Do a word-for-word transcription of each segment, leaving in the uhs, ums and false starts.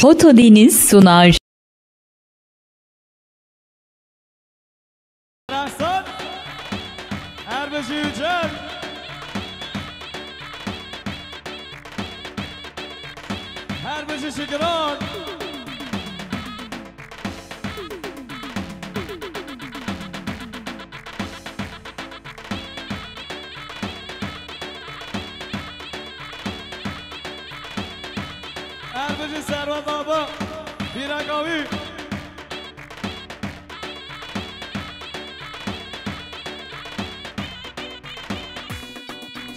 Foto Deniz sunar. Ehsan, her bijî Yücel. Her bijî Şikiran. Her bijî Serwet Aba, pîreka wî.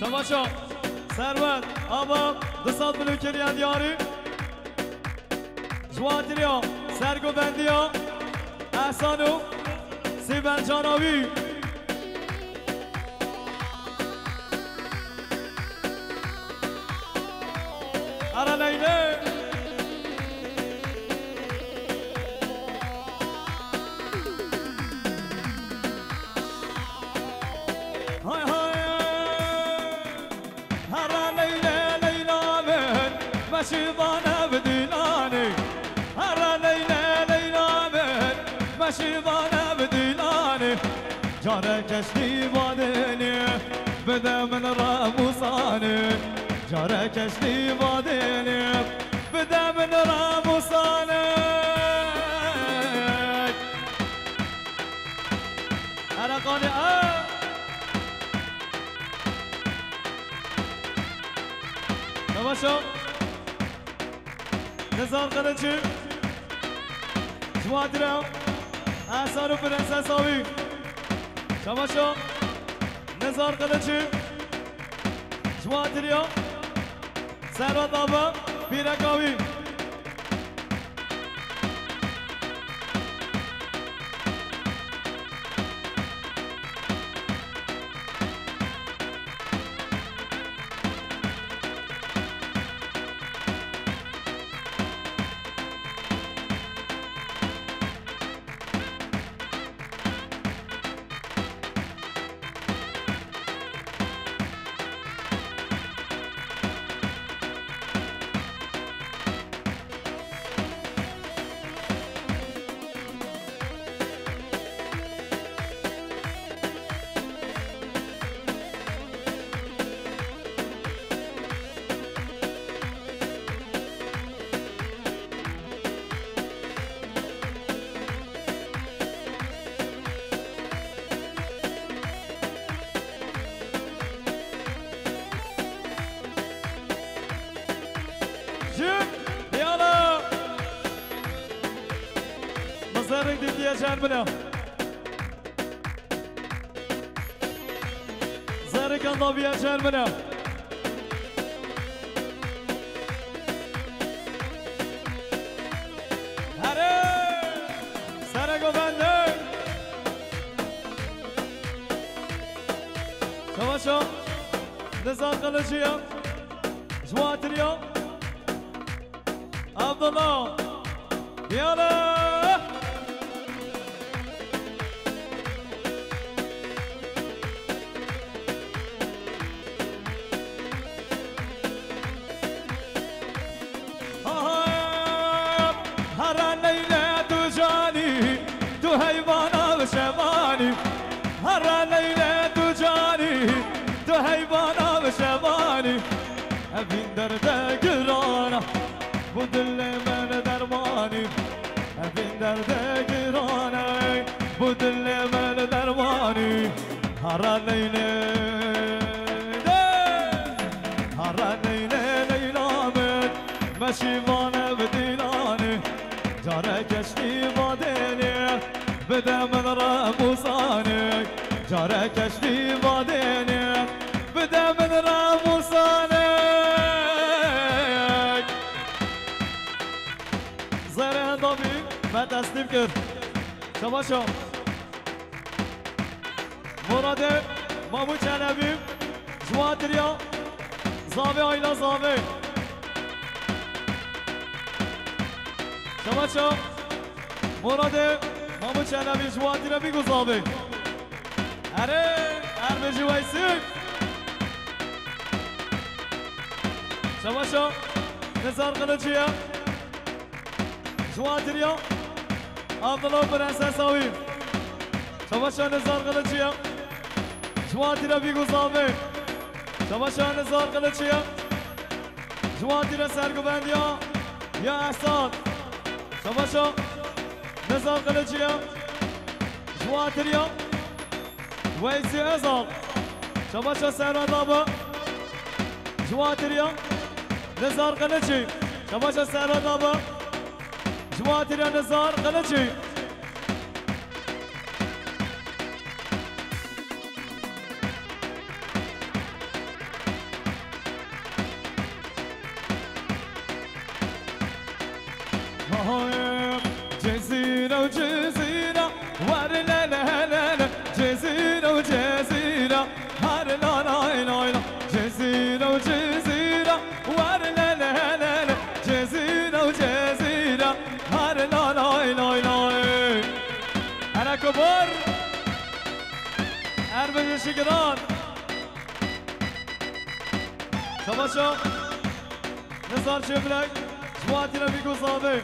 Çabaşo, Serwet Aba, du sed milyon kiriye diyarî. Ji watiriya sergovendiya Ehsan û Sîbencana wî. Ara Leylê. Hay hay. Hera Leylê, Leyla min, meşîvane bi dîlanê. Hera Leylê, Leyla min, meşîvane bi dîlanê. Careke ji dîva dênê, bide min remûsanê. Careke ji dîva dênê, bide min remûsanê. Ereqanê, e. Çabaşo. Nizar Kılıçı. Ji watira Ehsan û Prensesa wî. Çabaşo. Nizar Kılıçı. Ji watiriya Serwet Aba, pîreka wî. Jin, diyala. Mizerek dîtiye jen bine. Zerrê Kandaviya Cermine. Herê! Serego bende! Çabaşo! Nizar Kılıcıya! Ji watiriya! Abdullah. Diyale. Aha, hera Leyle tu canî, tu heyvana bi şevanî. Hera Leyle tu canî, tu heyvana bi şevanî. Evîn derde girana, bu dilê me li dermanî. Evîn derde girane, bu dilê me li dermanî. Hara Leylê de, hara Leylê Leyla min, meşîvane bi dîlanê. Careke ştî vadênê, bide min remûsanê. Careke ştî vadênê, bide min remûsanê. Zerê endamî me teslîm kir. Şabaşo. Muradê Mamû Çelebî ji watiriya Zavê Ayla Zavê. Şabaşo. Muradê Mamû Çelebî ji watiriya Bîgo Zavê. Erê, Erbêjî Weysî. Şabaşo. Nizar Kılıcıya. Ji watiriya Abdullah Prenses Awî. Şabaşa Nizar Kılıçıya. Ji watiriya Bîgûzavê. Şabaşa Nizar Kılıçıya. Ji watiriya serguvendiya ya Ehsan. Şabaşa Nizar Kılıçıya. Ji watiriya Weysî Özal. Şabaşa serra da be. Ji watiriya Nizar Kılıçı. Şabaşa serra da be. Ji watiriya Nizar Kılıçı. Cezîre û cezîre, were le le le le, cezîre û cezîre, hare la lay lay la. Cezîre û cezîre, were le le le le, cezîre û cezîre, hare la lay lay lay. Here kubur, her bijî şigiran. Şabaşa Nizar Çêmilek ji watî re Bîgûzavê.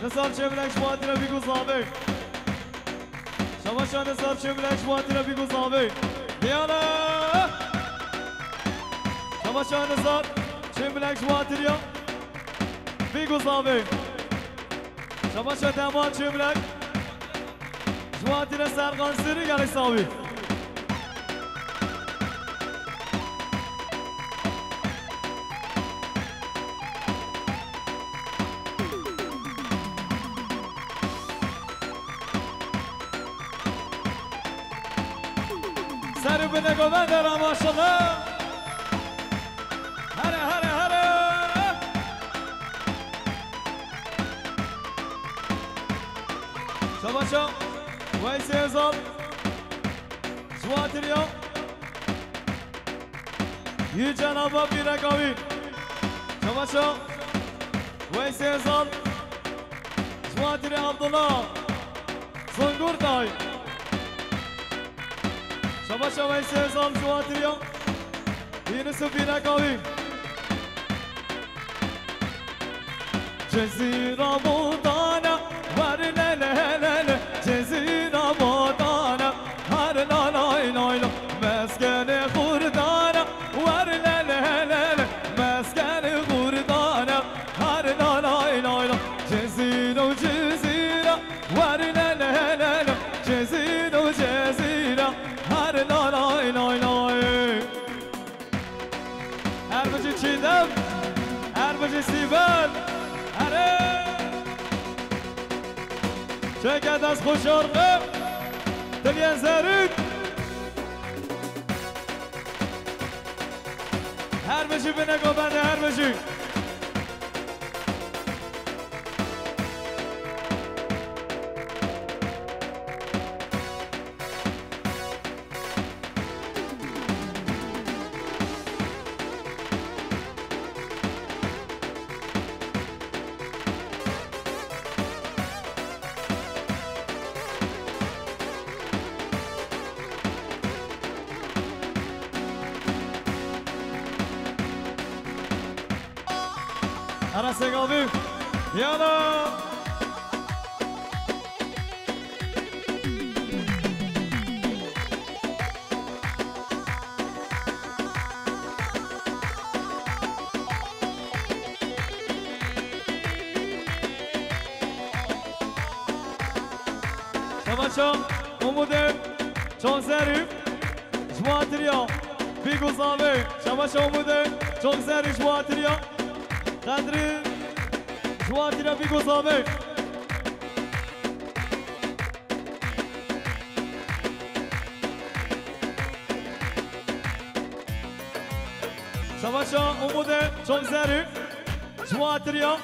Nizar Çêmilek ji watî re Bîgûzavê. Şabaşa Nizar Çêmilek ji watî re Bîgûzavê. Diyane! Şabaşa Nizar Çêmilek ji watî re Bîgûzavê. Şabaşa Dema Çêmilek. Ji watî re Serkan Sirî gelek sawî. Ser û binê govende ra maşallah. Here, here, here. Şabaşa Weysê Özal. Ji watiriya Yücel Aba Bîrekawî. Şabaşa Weysê Özal. Ji watiriya Abdullah Zongurtay. Şabaşa Weysê Özal ji watiriya Yunus Bîrekawî. Cezîra Botana, were le le le le, Cezîra Botana, hare la lay lay la. Meskenê Xurdana, were le le le le, meskenê Xurdana, hare la lay lay la. Cezîra û cezîra, were le le le le, cezîra û cezîra, hare la lay lay lay. Her bijî Çîdem, her bijî Sîbel, here! Çeke dest xwe şorqe, diliyên zerî. Her bijî binê govende, her bijî. Ara Segavî. Yala. Şabaşa Umudê Çavzerî. Ji watiriya Bîgûzavê. Şabaşa Umudê Çavzerî ji watiriya Qedrî. Ji watiriya Bîgûzavê. Şabaşa Umudê Çavzerî. Ji watiriya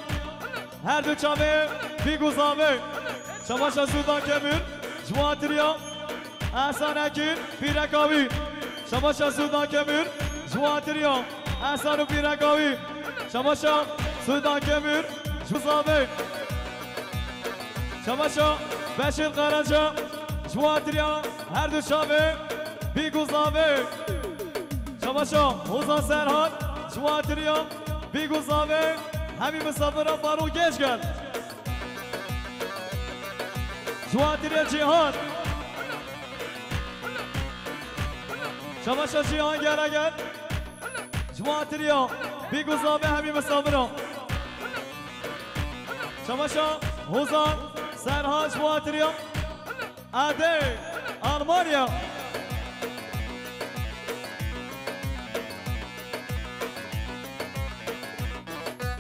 her du çavê Bîgûzavê. Şabaşa Sudan Kemir. Ji watiriya Ehsan Ekîn, Pîreka wî. Şabaşa Sudan Kemir, ji watiriya Ehsan û Pîreka wî. Şabaşa Sudan Kemir, ji Bîgûzavê. Şabaşa Beşîr Karaca, ji watiriya her du çavê Bîgûzavê. Şabaşa Hozan Serhat, ji watiriya Bîgûzavê. Hemî misafira Farûq Geşgel. Ji wan tiriya Cîhan. Çamaşa Cîhan gel gel. Ji wan tiriya Bîgozavê hemî misafiran. Çamaşa Hozan Serhan ji wan tiriya. Adê Almanya.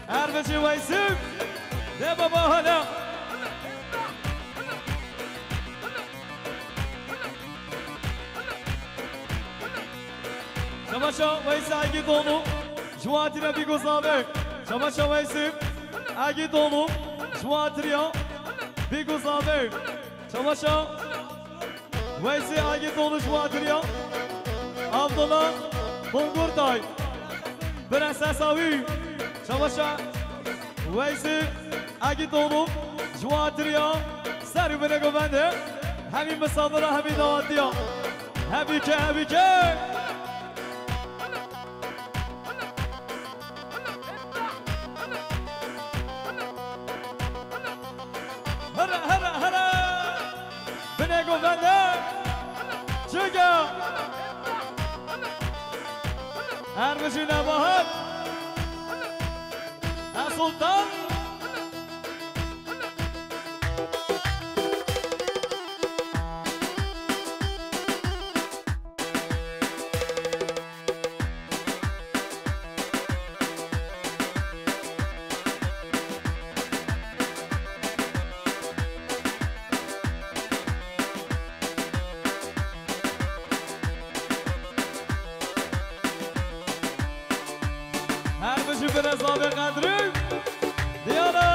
Ervecî Weysim. De baba hala. Çamaşa Weysa Egîdoglu, ji wan tiriya Bîgozavê. Çamaşa Weysa Egîdoglu, ji wan tiriya Bîgozavê. Çamaşa Weysî Egîdoglu ji wan tiriya. Abdullah Bongurtay. Prensesa wî. Çamaşa Weysî Egîdoglu ji wan tiriya. Serî binê govende. Hemî misafira, hemî dawetiya. Hevî ke, hevî ke. Here, here, here. Binê govende. Çiga. Her bijî Nebahat. Her Sultan. Her bijî Birêzavê Qedrî. Diyana.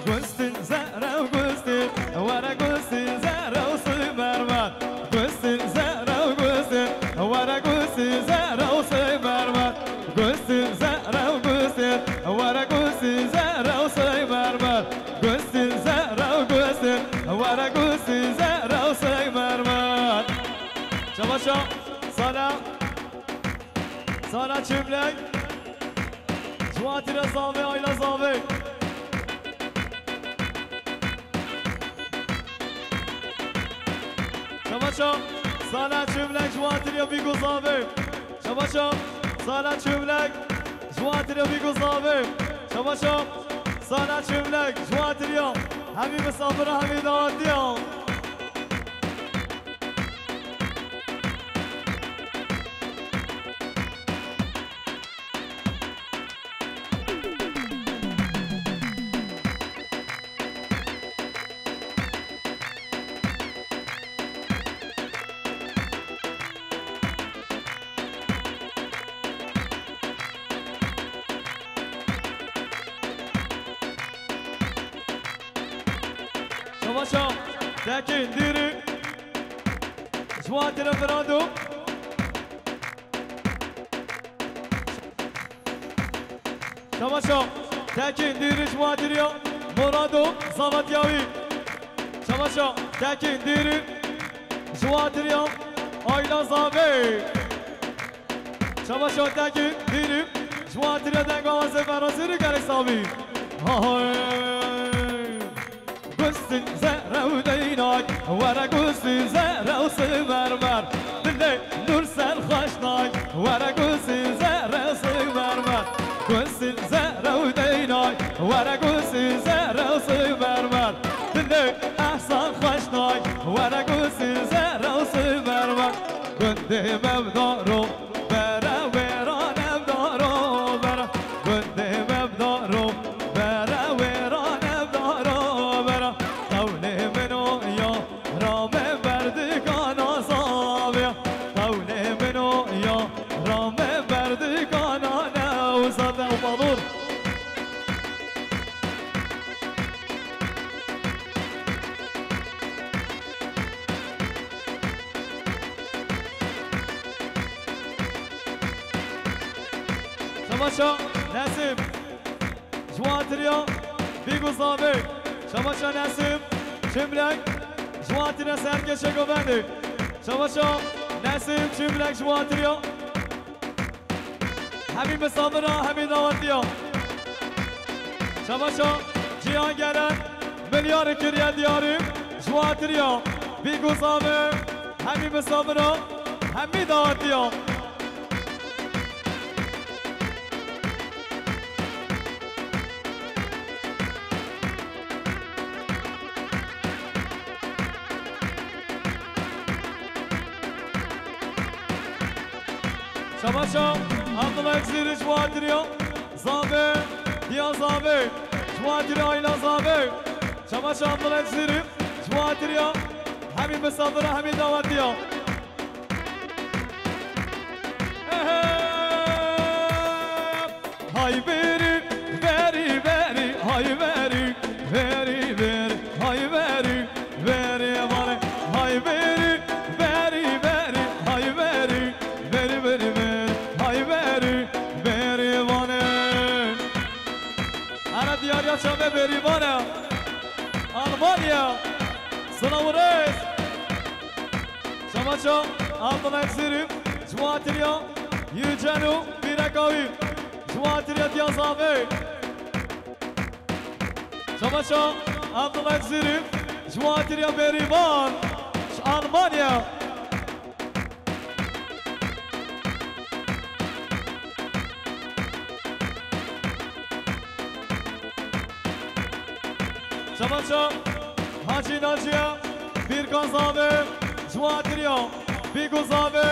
Gustin zere û gustin, were gustin zere û simerman. Gustin zere û gustin, were gustin zere û simerman. Gustin zere û gustin, were gustin zere û simerman. Gustin zere û gustin, were gustin zere û simerman. Çamaşa, Sala, Sala Çimlek. Ji wan tiriya Zavê, aîla Zavê. Çamaşa, Sala Çimlek ji wan tiriya Bîgozavê. Çamaşa, Sala Çimlek ji wan tiriya Bîgozavê. Çamaşa, Sala Çimlek ji wan tiriya. Hemî misafira, hemî dawetiya. Çamaşa, Tekin Dîrî. Ji wan tiriya Mirado. Çamaşa, Tekin Dîrî ji wan tiriya Mirado Zavatiyawî. Çamaşa, Tekin Dîrî ji wan tiriya aîla Zavê. Çamaşa, Tekin Dîrî ji wan tiriya denga wazê Ferasîrî gelek savî. Hay! Gustin zere û deynak, were gustin zere û simermer. Dilê Nûr ser xweşnak, were gustin zere û simermer. Gustin zere û deynak, were gustin zere û simermer. Dilê Ehsan xweşnak, were gustin zere û simermer. Gundê Mevdaro. Bere wêran ev daro bere, gundê Mevdaro. Bere wêran ev daro bere, qewlê min o ya rame berdikana zavê. Qewlê min o ya rame berdikana Newzade û Balûr. Çamaşa Nesim. Ji wan tiriya Bîgozavê. Çamaşa Nesim. Çimlek. Ji wan tire serkeşe govendê. Şabaşa Nesîm Çimlek ji wan tiriya. Hemî misafira, hemî dawetiya. Şabaşa Cihan Gelen milyarê kiriye diyarî. Ji wan tiriya. Bîguzave, hemî misafira, hemî dawetiya. Şabaşa Abdullah Ekzîrî ji wan tiriya. Zave, diya Zave, ji wan tiriya ayna Zave. Şabaşa Abdullah Ekzîrî ji wan tiriya. Hemî misafira, hemî dawetiya. Hay berî, berî, berî, hay berî, berî, berî, hay berî, berî vane. Hay berî, berî, berî, hay berî, berî, berî, berî, hay berî, berî vane. Ana diyariya çavê berî vane. Almanya. Sınav reis. Şabaşa Abdullah Ekzîrî, ji wan tiriya Yücel û Bîreka wî, ji wan tiriya Diya Zavê. Şabaşa Abdullah Ekzîrî, ji wan tiriya Bêrîvan, ji Almanya. Şabaşa Hacî Naciye, Bîrka Zavê, ji wan tiriya, Bîgo Zavê,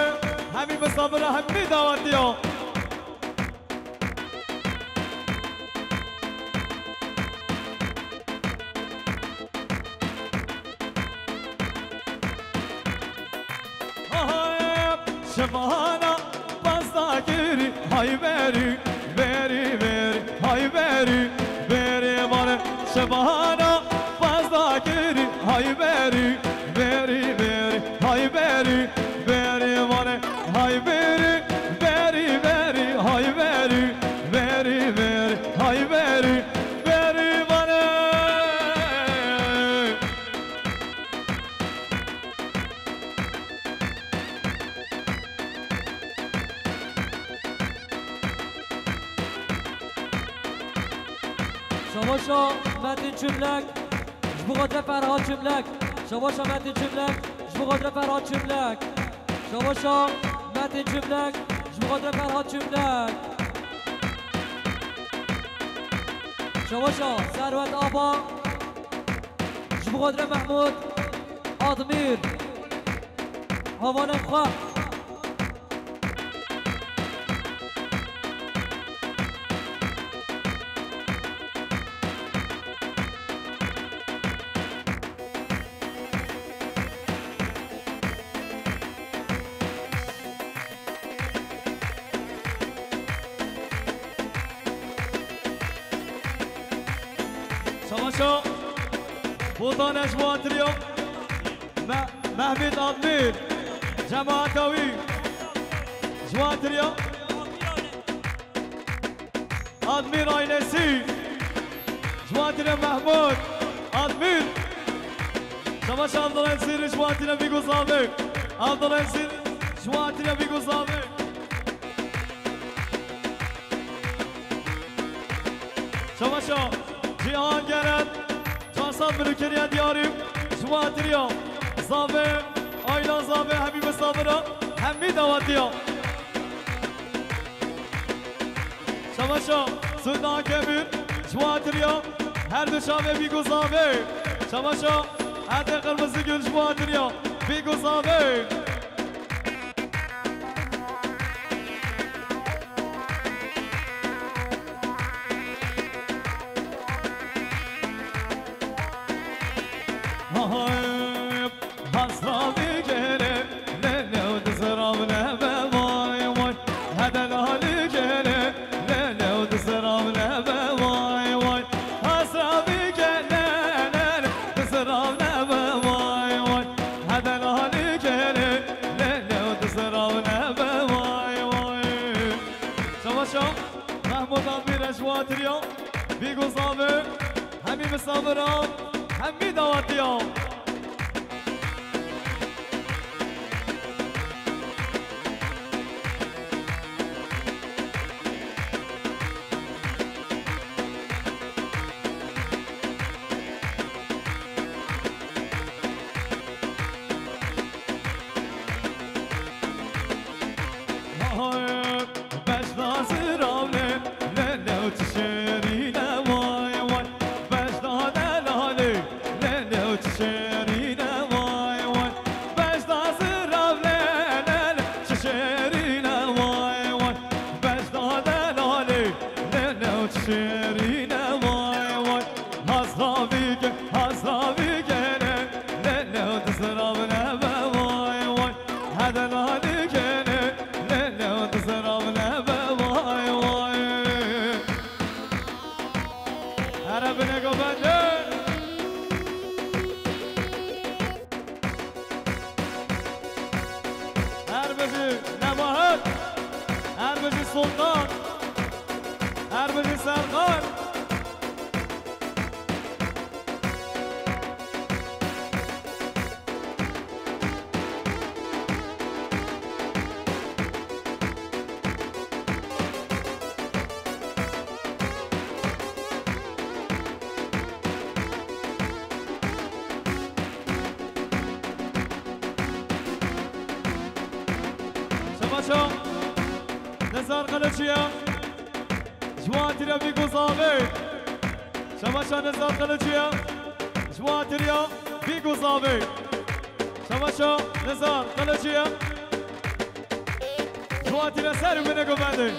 hemî misafira, hemî dawetiya. Aha, şevana pasta kiri, hay beri, beri, beri, hay beri, beri vare. Şevana pasta kiri, hay beri, beri, beri, hay beri, beri vare. Hay beri, beri, beri, hay beri, beri, beri, hay beri, beri vare. Şabaşa Metin Çimlek, ji bo xatirê Ferhat Çimlek. Şabaşa Metin Çimlek, ji bo xatirê Ferhat Çimlek. Şabaşa Metin Çimlek, ji bo xatirê Ferhat Çimlek. Şabaşa Serwet Aba, ji bo xatirê Mehmûd Admîr. Hevalên xwe. Şabaşa Botan ji bo hatiriya. Me-, Mehmet Admir, cemaata wî, ji wan tiriya. Admir ailesi, ji wan tiriya Mehmud Admir. Şabaş Abdullah Ensir, ji wan tiriya Bîgozavê. Abdullah Ensir, ji wan tiriya Bîgozavê. Şabaşa Cihan Gelen. Çar sed mirûkeriya diyarî, ji wan tiriya Zavê, aîla Zavê, hemî misafira, hemî dawetiya. Şabaşa Sultan Kebir, ji wan tiriya her du çavê Bîgozavê. Şabaşa Erdê Qirmizigül, ji wan tiriya Bîgozavê. Hay, hasra bir kere, lele, o dizrav nebe, vay, vay. Hede lali kere, lele, o dizrav nebe, vay, vay. Hasra bir kere, lele, dizrav nebe, vay, vay. Hede lali kere, lele, o dizrav nebe, vay, vay. Şabaşa Mehmud Amîr, ji wan tiriya Bîgozavê, hemî misafira, hemî dawetiya. Zavî ke, ha zavî kene, le le dizravne be vay vay. Hede nalî kene, le le dizravne be vay vay. Here binê govende. Her bijî Nebahat, her bijî Sultan, her bijî Serkan. Şebaşa Nizar Kılıçı'ya. Ji wan tire bî guzavê. Şebaşa Nizar Kılıçı'ya. Ji wan tire bî guzavê. Şebaşa Nizar Kılıçı'ya. Ji wan tire ser û binê govendê.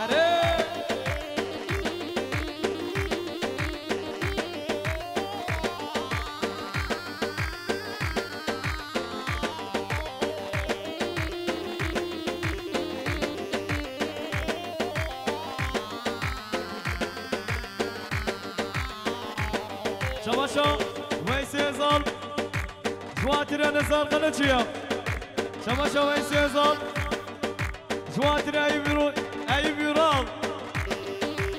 Erê! Şebaşa Weysê Zal. Ji wan tire Nizar Kılıçı'ya. Şebaşa Weysê Zal. Ji wan tire Eyüp Ru-, Eyüp Ural.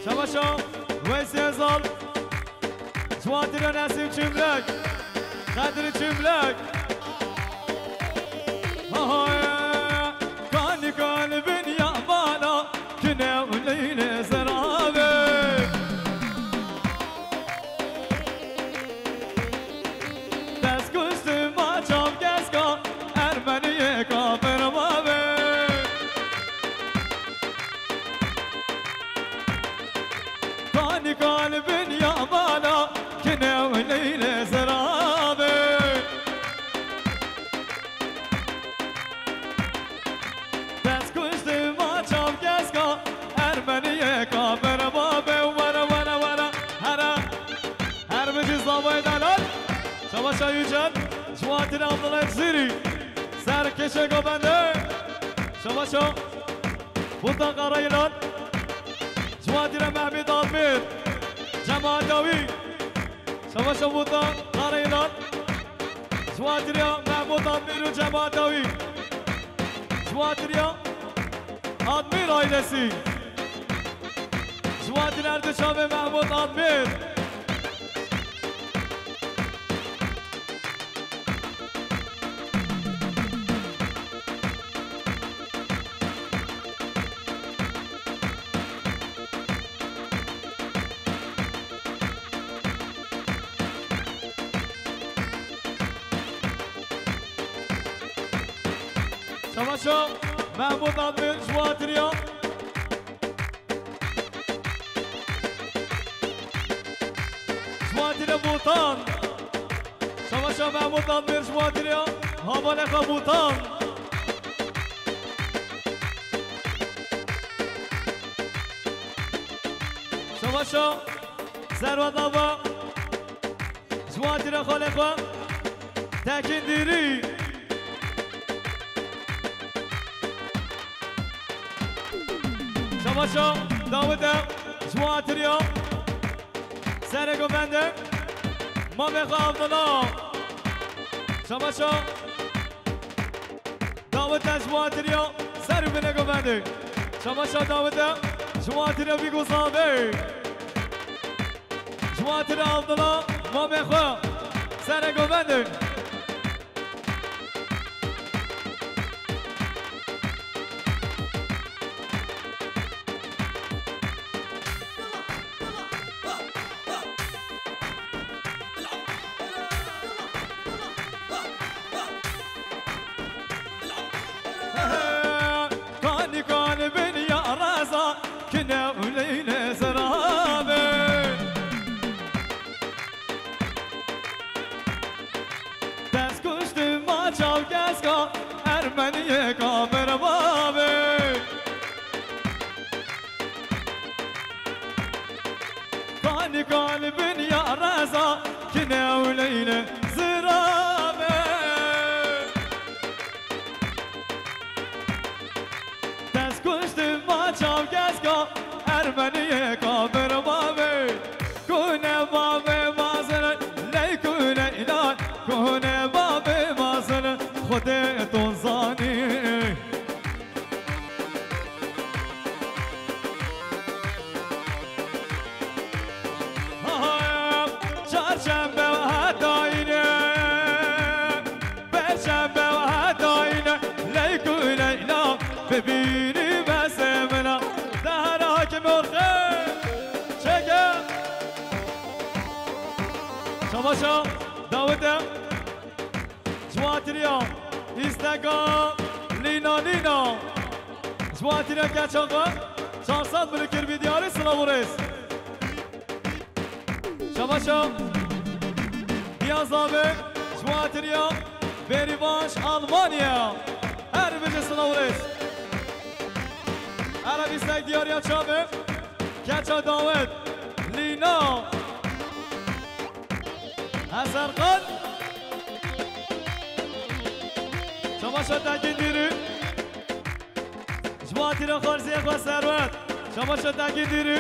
Şebaşa Weysê Zal. Ji wan tire Nesîm Çimlek. Qedrî Çimlek. Hahaye, kanî kalbin ya bana. Kine û leylê zerabe. Dest kuştî ma çav keska ermeniyê kafir mabe. Kanî kalbin ya bana kine û leylê zerabe. Dest kuştî ma çav keska ermeniyê kafir babe. Were, were, were, here. Her bijî zavayê delal. Şebaşa Yücel. Ji wan tire Abdullah Cizîrî. Ser kêşê govende. Şebaşa Bultan Karayilan. Ji wan tire Mehmet Admir. Cemaat Dawî. Şebaşa Bultan Karayilan. Ji wan tire Mehmûd Admir û cemaata wî. Ji wan tire Admir ailesi. Ji wan tire erdê çavê Mehmûd Admir. Şebaşa Mehmûd Admir ji wan tire. Ji wan tire Botan. Şebaşa Mehmûd Admir ji wan tire. Havale xwe Botan. Şebaşa Serwet Ava. Ji wan tire xalê xwe Tekîn Dîrî. Şebaşa Dawid e ji wan tire. Serê govende mamê xwe Abdullah. Şebaşa Dawid e ji wan tire ser û binê govendê. Şebaşa Dawid e ji wan tire bî guzavê. Ji wan tire Abdullah mamê xwe serê govendê. Kanî kalbin ya reza kine û leylê zirabe. Dest kuştî ma çav keska ermeniyê kafir babe. Çav keska ermeniyê kabir bavê. Kune bavê mazin, ley kune inan. Kune bavê mazin, Xwedê tu zanî. Çarşembe heta yine, perşembe heta yine, leyku leyla, bibînî besê min a. Dehera kim orxe? Çeke. Çamaşa, Dawide. Ciwatiriya, îsteka, Lîna, Lîna. Ciwatiriya keça xwe, çar sed milikir vî diyarî silav û rêz. Şabaşa, Diyaz abi, ciwatiriya, Bêrîvanş, Almanya. Her bici silav û rêz. Erebîstek diyariya çavi, keça Dawid, Lîna. Hesen Qal. Çamaşa Tekin Dîrî. Ji bo hatîra xarziyê xwe Serwet. Çamaşa Tekin Dîrî.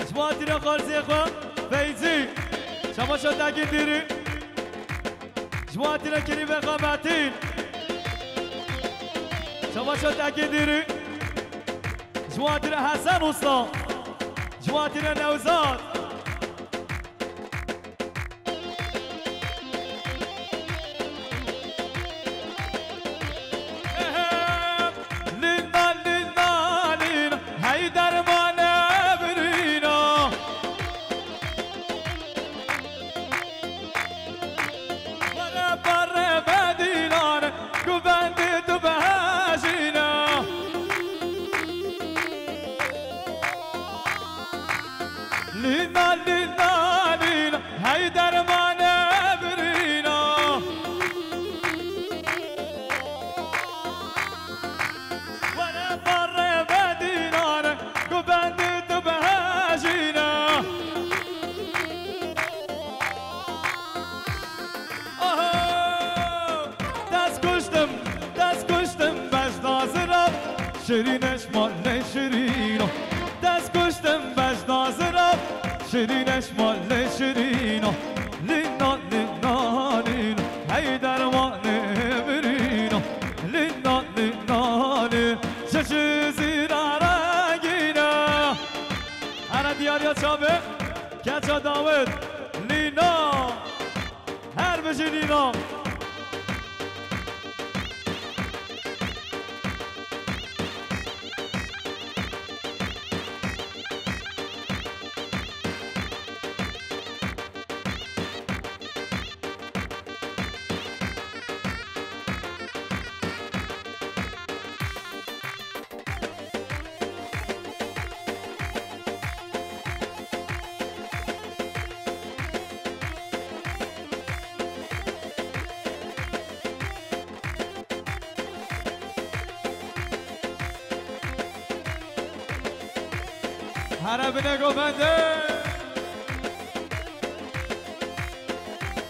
Ji bo hatîra xarziyê xwe Feyzî. Çamaşa Tekin Dîrî. Ji bo hatîra kirîvê xwe Metîn. Çamaşa Tekin Dîrî. Ji bo hatîra Hesen Usta. Ji bo hatîra Newzad. Lina, lina, lina, hey dermane birîna. Were barre bedîlan, ku bendê tu behejîna. Lina, lina, lina, hey dermane birîna. Were barre bedînan, ku bendê tu behejîna. Aha! Dest kuştim, dest kuştim, beş nazira, şirîn eşma ne şirîno. Dest kuştim, beş nazira, şirîn eşma ne şirîno. Lina, lina, lina, hey dermanê birîno. Lina, lina, lina, ji çi zîra rengîne. Here diyariya çavi, keça Dawid, Lina. Her bijî Lîna. Here bine govende.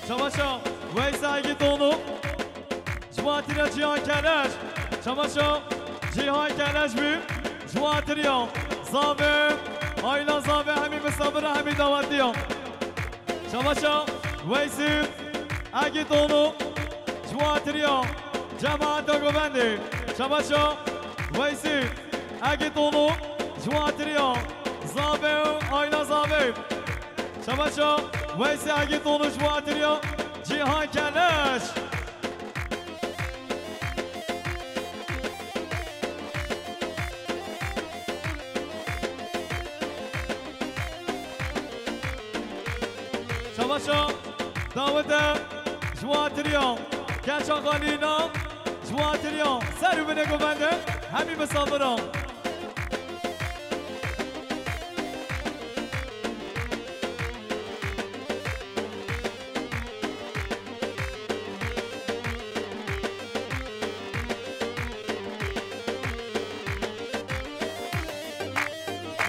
Çamaşa, Weysa Egîtoglu. Ji bo hatîra Cîhan Keleş. Çamaşa Cîhan Keleş bî. Ji bo hatîra Zave, aîla Zave hemî misafira hemî dawetiya. Çamaşa Weysî Egîtoglu. Ji bo hatîra cemaeta govendê. Çamaşa Weysî Egîtoglu. Ji bo hatîra Zave, aîla Zave. Çamaşa Weysî Egîtoglu ji bo hatîra Cîhan Keleş. Çamaşa Dawide ji bo hatîra keça Xalîna, ji bo hatîra ser û binê govende hemî misafiran.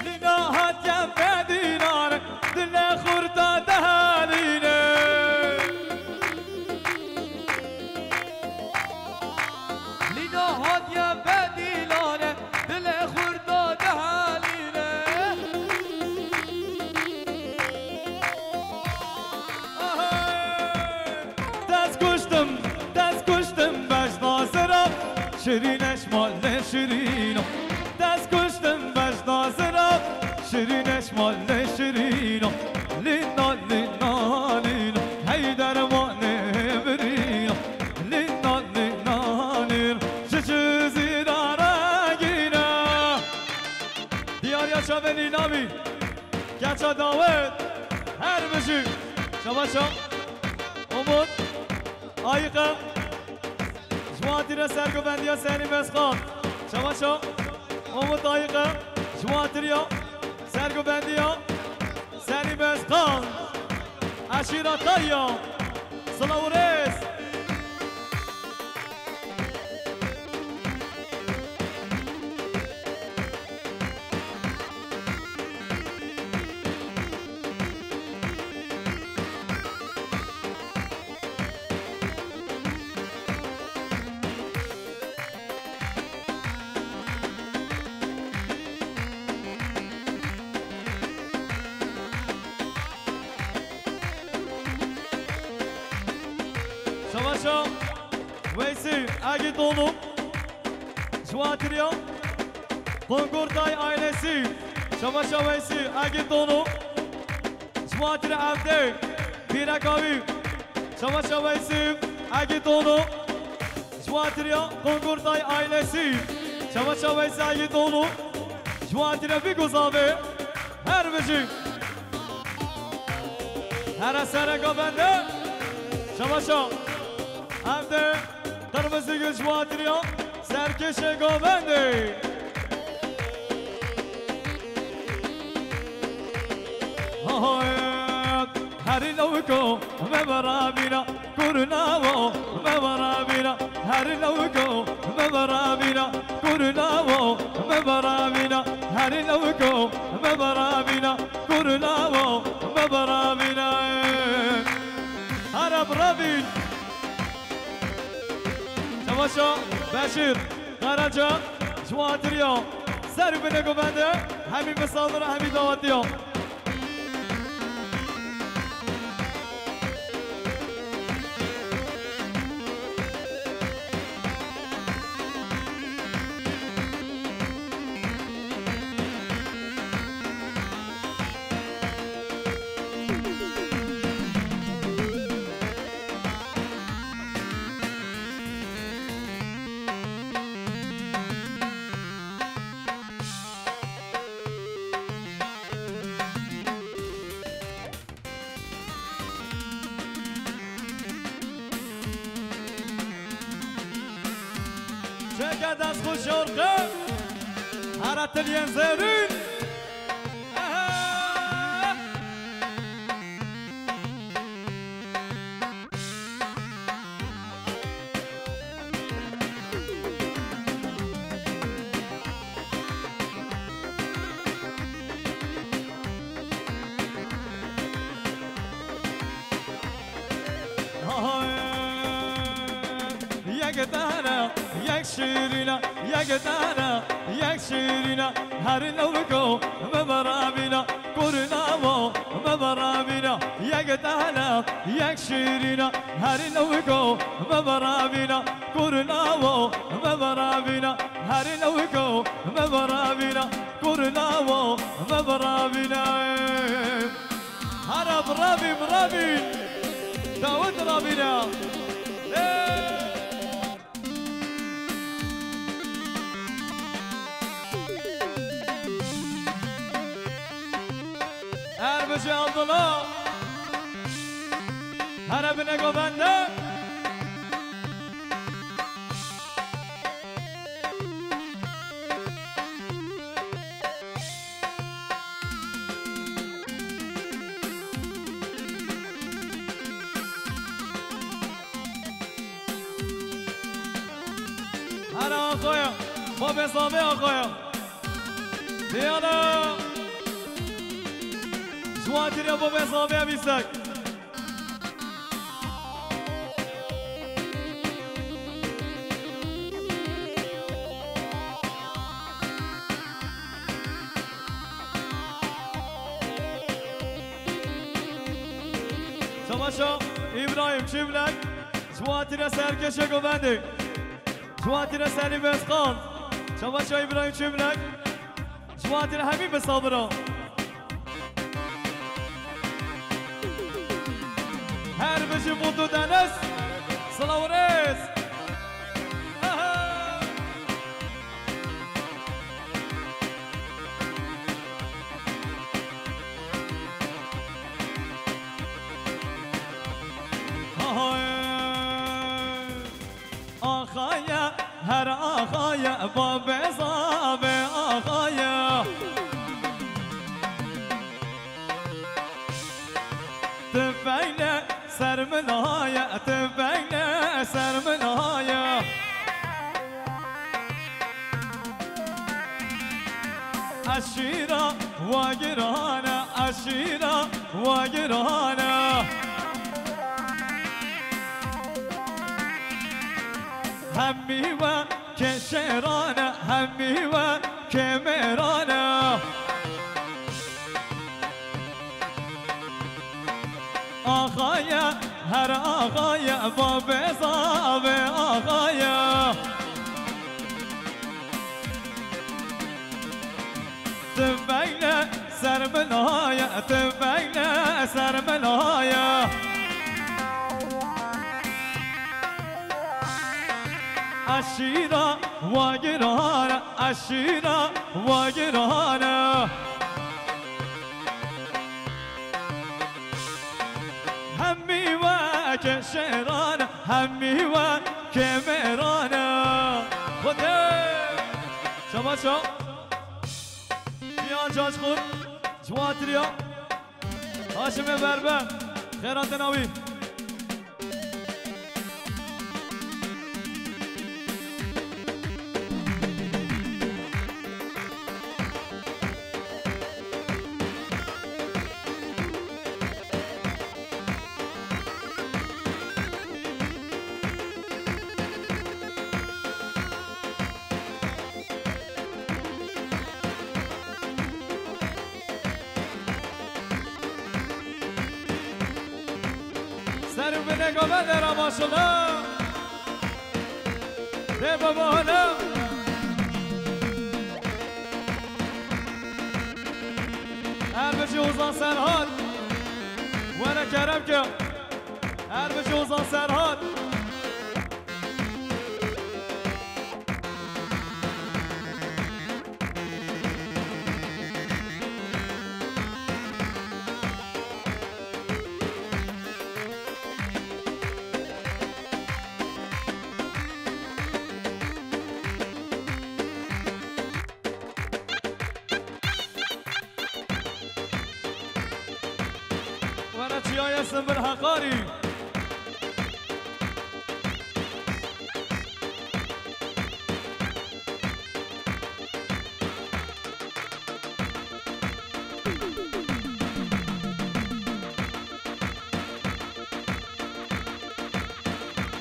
Lîna hatiye bedînan, dile xurta dehelîne. Lîna hatiye bedîlane, dile Şirîn eşma lê şirîno, dest kuştim beş dazira. Şirîn eşma lê şirîno, lîna lîna lîno, hey dermanê birîno, lîna lîna lîno, çiçi zîra regîne. Diyariya çavê nînavî, keça dawet, her bijî. Şabaşa, Umut, Ayıka. Ji wan tîre sergovendiya Senî Meskan. Çawaşa Umut Ayıka. Ji wan tiriya sergovendiya Senî Meskan. Eşîra Tayya. Silav û rêz. Şabaşa Weysî Egîtolu. Ji wan tiriya Qungurtay ailesi. Şabaşa Weysî Egîtolu. Ji wan tiriya Evdê Bîreka wî. Şabaşa Weysî Egîtolu. Ji wan tiriya Qungurtay ailesi. Şabaşa Weysî Egîtolu. Ji wan tiriya vî guzavê. Her bijî. Here sereka bende. Şabaşa. Evdê. Qirmizî Gul ji wan tiriya serkêşê govendê. Hayt, herî lewiko me berabîna, kurnawo me berabîna, herî lewiko me berabîna, kurnawo me berabîna, herî lewiko me berabîna, kurnawo me berabîna. Here birabîn. Çawaşa Beşîr Karaca ji wan tiriya ser û binê govende hemî misafiran hemî dawetiya. Çeke dest xwe şorqe, here tiliyên zêrîn. Yek tane, yek şirîne, yek tane, yek şirîne, herî lewiko me berabîne. Kurnawo me berabîna, yek tane, yek şirîna, herî lewiko me berabîna. Kurnawo me berabîna, herî lewiko me berabîna. Kurnawo me berabîna. Hara birabî, birabî. Dawet rabîna. Ê! Erbicî Abdullah. Here binê govende. Her axaya, babê zavê axaya. Diyana. Ji wan tiriya babê zavê bîsek. Çamaşa İbrahim Çimlek, ji wan tire serkêşê govendê. Ciwatîre Selîm Özkan. Çava Şah İbrahim Çimlek. Ciwatîre hemî misafira. Her bijî Mutlu Deniz. Silav û rêz. Aha! Aha! Axaye, her axaye, babê zavê axaye. Tüfeğle ser min haye, tüfeğle ser min haye. Eşîra wagirane, eşîra wagirane. Hemî we keşerane, hemî we kemerane. Axaye, her axaye, babê zavê axaye. Tüfeğle ser min haye, tüfeğle ser min haye. Eşîra wagirane, eşîra wagirane. Hemî we keşerane, hemî we kemerane. Xwedê. Şabaş o. Cihan Caşxur, Ciwatiriya, Haşimê Berbe, xêratina wî. Ser û binê gava dera maşallah. Dê baba hala. Her bijî Ozan Serhat. Were kerem ke. Her bijî Ozan Serhat. Were çiyayê Simbil Heqarî.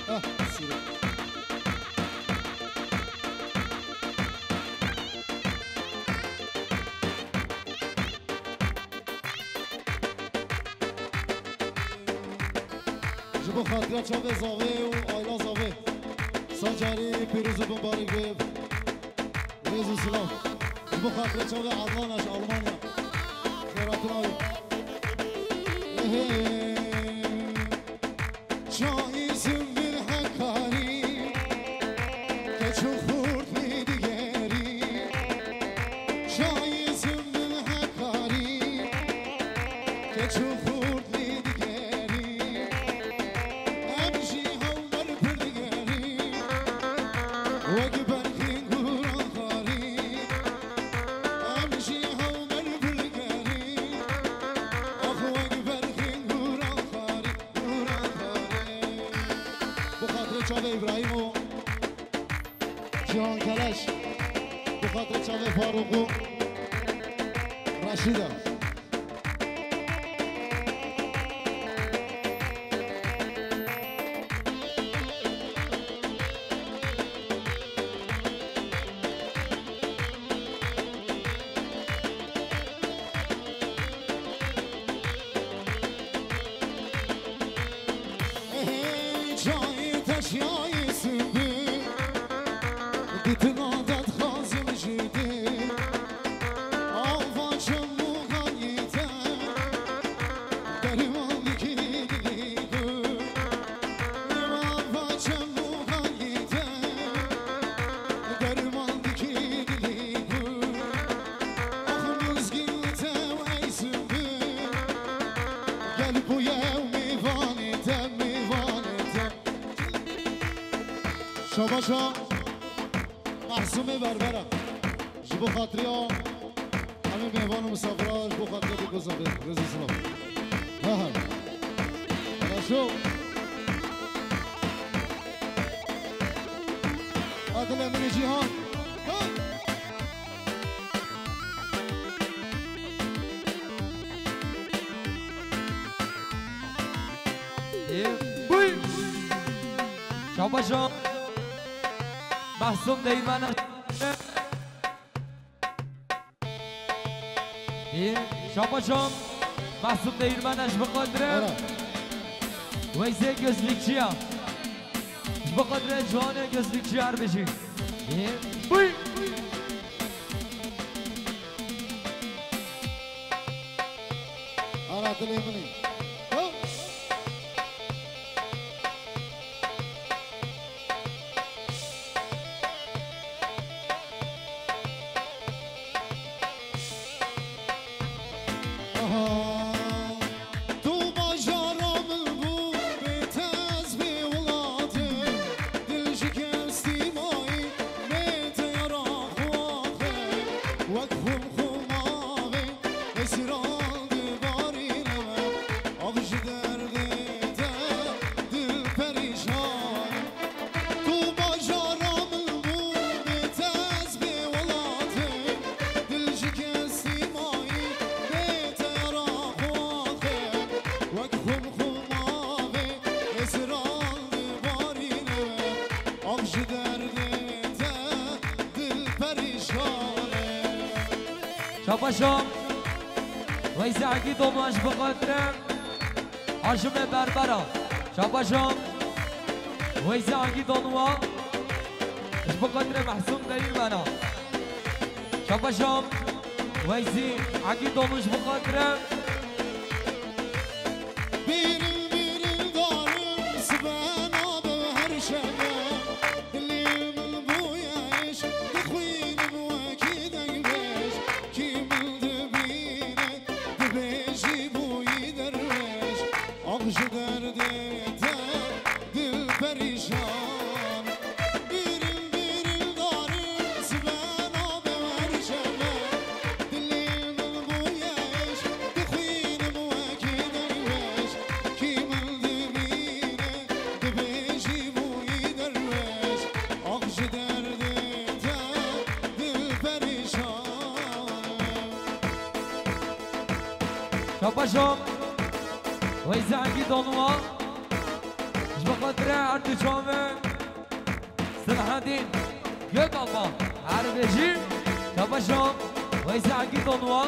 Ah, sîrê. Ji bo xatira çavê zavê û aila zavê. Sacarî pîroz û bimbarek be. Rêz û silav. Ji bo xatira çavê Adnan ji Almanya. Xêratina wî. Ehê. Çayê Simbil Hekarî, keç û xurt lê digerî. Çayê Simbil Hekarî, keç û xurt lê digerî. Em jî hewber pir digerî, wek berxên guran xarî. Em jî hewber pir digerî, ax wek berxên guran xarî. Bi xatirê çavê Îbrahîm û Cîhan Keleş, bi xatirê çavê Farûq û Reşîd e. Ey çayê teşyayê Simbîl, Çabaşa Mahsumê Berbera. Ji bo xatiriya hemî mêvan û misafira, ji bo xatiriya Bêkozavê. Rêz û silav. Ha ha. Ara şo. Adile min ê Cîhan. Ha! Ê, bûy! Şabaşa. Mahsum Değirmena. Ê, şabaşa. Mahsum Değirmena ji biqadire. Ara. Weyse gözlükçiya. Ji biqadire ciwanê gözlükçiya her bijî. Ê, bûy! Ara dilê min î. Ho! Aha. Tu bajara min bû, bê te ez bê welatê. Dil ji kestî mayî, bê te yara xwaxê. Wek xum xum avê, hêsîran dibarîne me. Ax ji derdê te dil perîşan e. Tu bajara min bû, bê te ez bê welatê. Dil ji kestî mayî, bê te yara xwaxê. Wek xum xum avê, hêsîran dibarîne me. Ax ji derdê te dil perîşan e. Şabaşa. Weyse Egî Donwa ji biqadire. Haşimê Berbera. Şabaşa. Weyse Egî Donwa. Ji biqadire Mahsum Değirmena. Şabaşa. Weyse Egî Donwa ji biqadire. Bîril bîril darim sibe nabe her şeve. Dilê min bûye êş, dixwînim wekî dengbêj. Kî min dibîne, dibêjî bûyî derwêş. Ax ji derdê te dil perîşan. Bîril bîril darim sibe nabe her şeve. Dilê min bûye êş, dixwînim wekî derwêş. Kî min dibîne, dibêjî bûyî derwêş. Ax ji derdê te dil perîşan. Şabaşa. Weyse Egî Donwa. Ji biqadire her du çavê. Selahaddin Gökalpa. Her bijî. Şabaşa. Weyse Egî Donwa.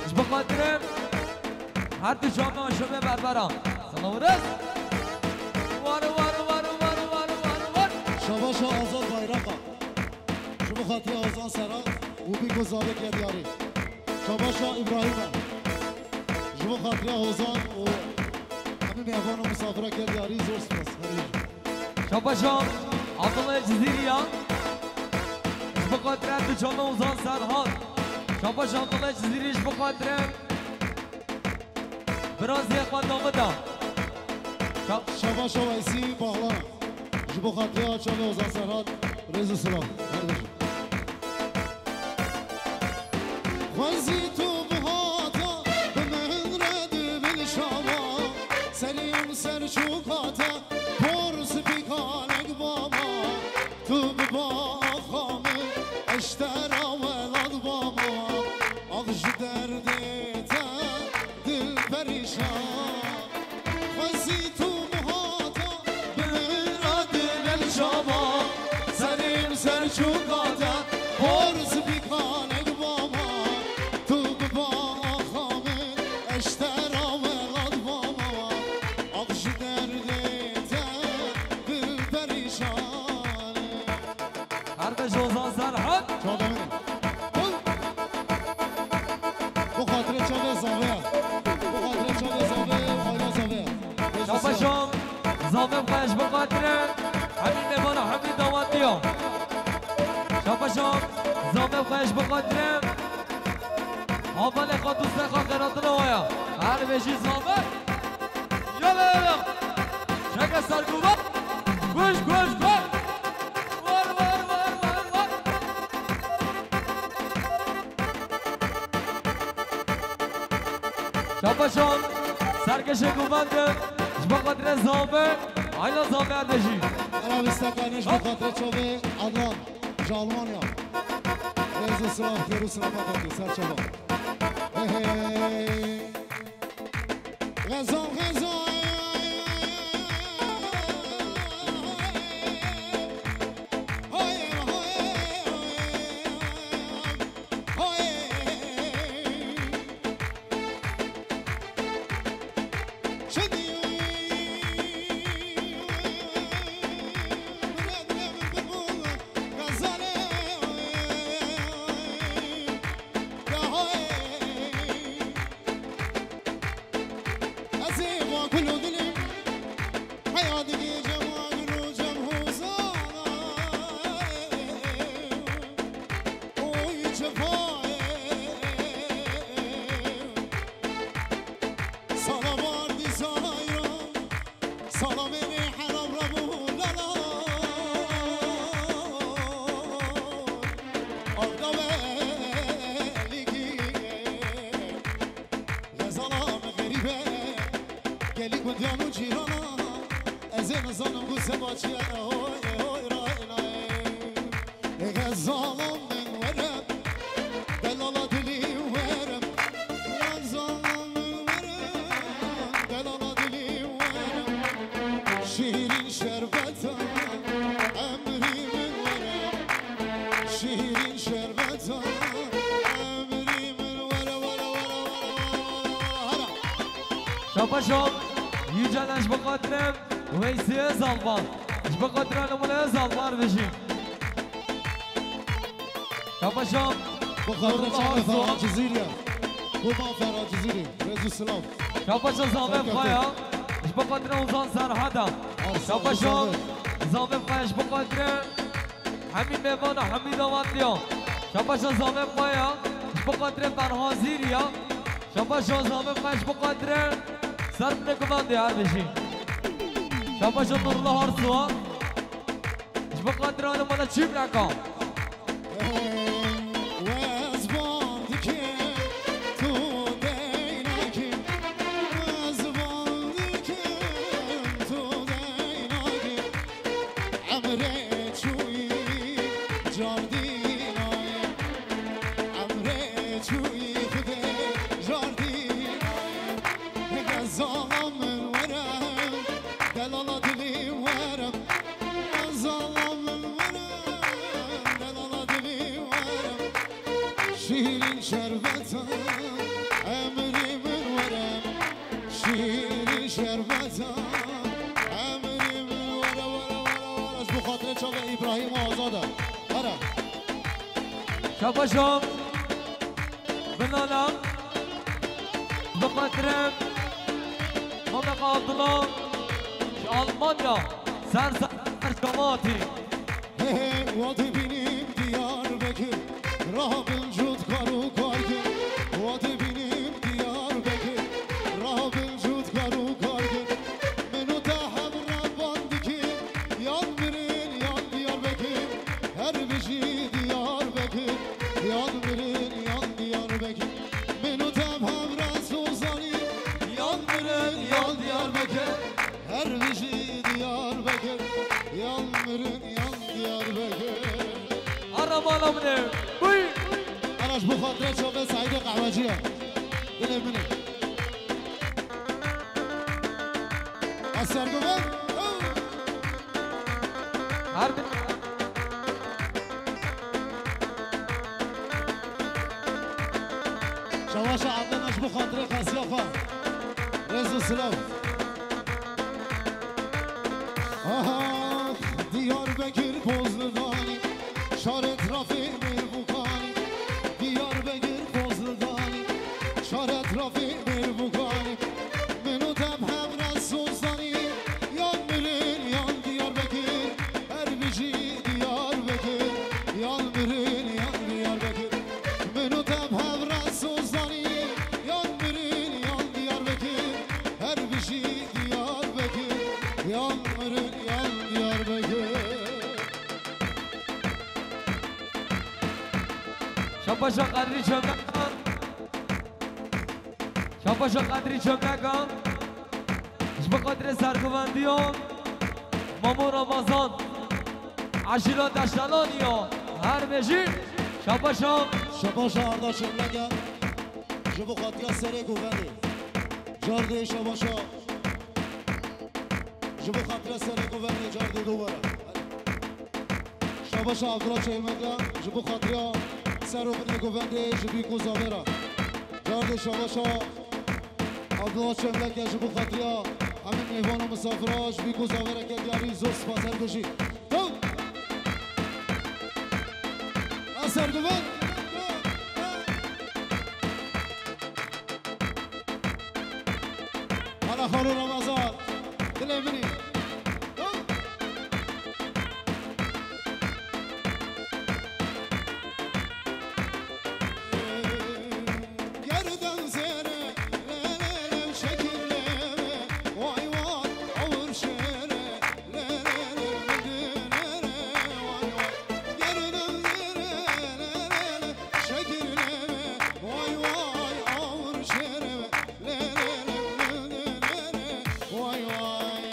Ji biqadire her du çavê Haşimê Berbera. Silav û rêz. War, war, war. Şabaşa Azad Bayraka. Ji bo xatira Ozan Serhat û Bîko Zavek ya diyarî. Şabaşa Îbrahîm e. Ji bo xatira Ozan û hemî mêvan û misafira ke diyarî zor spas. Her bijî. Şabaşa Abdullah Cizîrî ya. Ji bo xatira du çavê Ozan Serhat. Şabaşa Abdullah Cizîrî ji bo xatira Birazê xwe dawida. Şa- Şabaşa Weysî Baxlan. Ji bo xatira çavê Ozan Serhat, rêz û silav. Her bijî. Xwezî tu bihata, bi min re dibil şava. Serê min ser çûkate, por spî kalek bama. Tu bi baxa min, eştera welat bama. Ax ji derdê te dil perîşan. Xwezî tu muhata, bi min re dil el şava. Serê min ser çûka te, por spî kalek bama. Tu bi baxa min, eştera welat bama. Ax ji derdê te dil perîşan e. Her bijî Ozan Serhat. Çavê min. Hul. Bo xatirê çavê Zavê. Bo xatirê çavê Zavê, aîla Zavê. Şabaşa Zavê xwe ji bo xatirê hemî mêvana, hemî dawetiya. Şabaşa Zavê xwe ji bo xatirê. Avalê xwe, dostê xwe, xêratina we ya. Her bijî Zavê. Yala, yala. Çeke serguva. Koş, koş, koş. Var, var, var, var, var. Şabaşan, serkeşe guvendim. Ji bo xatirê Zabe, ayna Zabe erdejî. Ara vîst deqanî ji bo xatirê çavê Adnan, ji Almanya. Rêz û silav, xêr û selamet hatî, ser çava. Hey, hey. Xezal, xezal. Hoy, hoy, hoy, hoy. Çi diyo? Xezalê. Ya hoy. Ez ê va gul û dilê heya digê cem wa gul û cem hozana. Oy cefayê. Sala vardî sala îro. Sala mêrê heram rabû lala. Arda ve ligî. Xezala me xerîb e, gelî gundiyan û cîrana, ez ê nizanim ku seba çi ye, ehoy, ehoy, ray, ray. Xezala min were, delala dilî were, xezala min were, delala dilî were, şîrîn şerbeta, emrî min were, şîrîn şerbeta, emrî min were, were, were, were, were, were, were. Şabaşo, Yücelen ji bo xatirê Weysî Özal ba. Ji bo xatirê Nemune Özal ba, erdejî. Şabaşo, Bo xatirê Nurullah çavê Arsu. Ferhat Cizîrî ye. Bo ma Ferhat Cizîrî. Rêz û silav. Şabaşo Zavê Xaya. Ji bo xatirê Ozan Serhada. Arsu, Şabaşo Arsu. Zavê Xaya ji bo xatirê Hemî mêvana, hemî dawandiya. Şabaşa zavê xwe ya, ji bo xatirê Ferhazîrî ya. Şabaşa zavê xwe ji bo xatirê Serbinê Guvandê her bijî. Şabaşa Nurullah Arsuwa. Ji bo xatirê Alimana Çîbreka. Wez bandikim, tu deynakî. Wez bandikim, tu deynakî. Emrê çûyî cardînayê, emrê çûyî Xwedê cardînayê. Xezala min were, delala dilî were. Xezala min were, delala dilî were. Şîrîn şerbeta, emrî min were. Şîrîn şerbeta, emrî min were, were, were, were. Ji bo xatirê çavê Îbrahîm Azad e. Were. Şabaşo. Binana. Bi xatirê Mamek Abdullah. Ji Almanya. Ser ser şamatî. He he, wa dibînim Diyarbekir, raha bin cût kar û kar kir. Wa dibînim Diyarbekir, raha bin cût kar û kar kir. Min û te hev re band dikin, yan mirin, yan Diyarbekir. Her bijî Diyarbekir, yan mirin, yan Diyarbekir. Min û te hev re sozanî, yan mirin, yan Diyarbekir. Her bijî Diyarbekir, yan mirin, yan Diyarbekir. Ara mala min e. Bûy. Ara ji bo xatirê çavê Seîdê Qehwecî ye. Dilê min e. Ez serguvan. Her bi- Şabaşa Adnan ji bo xatirê qesiya xwe. Rêz û silav. Aha, Diyarbekir Bozludanî, şar etrafê mêrvukanî. Diyarbekir Bozludanî, şar etrafê mêrvukanî. Min û te bi hev re sozanî, yan mirin, yan Diyarbekir. Her bijî Diyarbekir, yan mirin, yan Diyarbekir. Min û te bi hev re sozanî, yan mirin, yan Diyarbekir. Her bijî Diyarbekir, yan mirin, yan Diyarbekir. Şabaşa Qedrî Çömleka. Şabaşa Qedrî Çömleka. Ji bo xatirê serguvendiya Mamo Ramazan. Eşîra Deştelanî ya. Her bêjî. Şabaşa. Şabaşa Arda Çömleka. Ji bo xatira serê govendê. Cardê şabaşa. Ji bo xatira serê govendê cardê dubare. Şabaşa Abdullah Çeyrmeka, ji bo xatira ser û binê govendê ji bîk û zavera. Cardê şabaşa Abdullah Çeyrmeka ji bo xatira hemî mêvan û misafira ji bîk û zavereke diyarî zor spas her bijî. Ew! Eser govend! Hala Xalo Ramazan, dilê min î. Gerden zere, le, le, le, şekil le, le, vay, vay, avur şere, le, le, le, le, le, le, vay, vay. Gerden zere, le, le, le, şekil le, le, vay, vay, avur şere, le, le, le, le, le, le, le, vay, vay.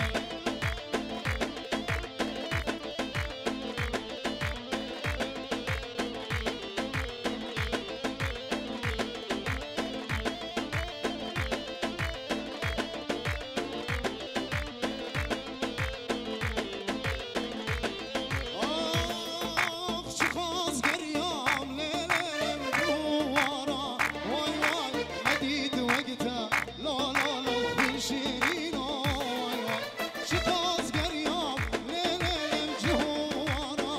Ax, çiqas geriyam, lê, lê, lê, duvara. Vay, vay, nedît wek te. La, la, la, xwîn şîrîn, oy, oy. Çiqas geriyam, lê, lê, lê, cihû wana.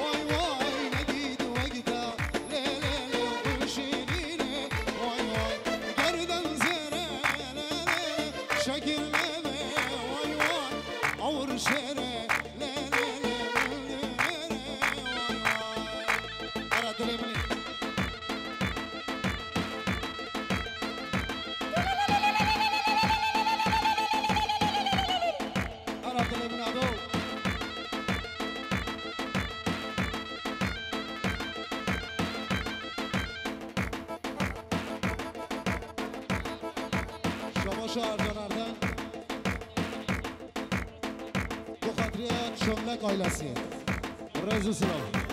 Oy, oy, nedît wek te. Lê, lê, lê, xwîn şîrîn, oy, oy. Gerden zêre, lê, lê, lê, şekil lê, lê, oy, oy. Awir şêre, lê, lê, lê, lê, lê, lê, oy, oy. Ara dilê min î. Ara dilê min ado. Şabaşa Ercan Erden. Bu xatirê Çömlek ailesi. Rêz û silav.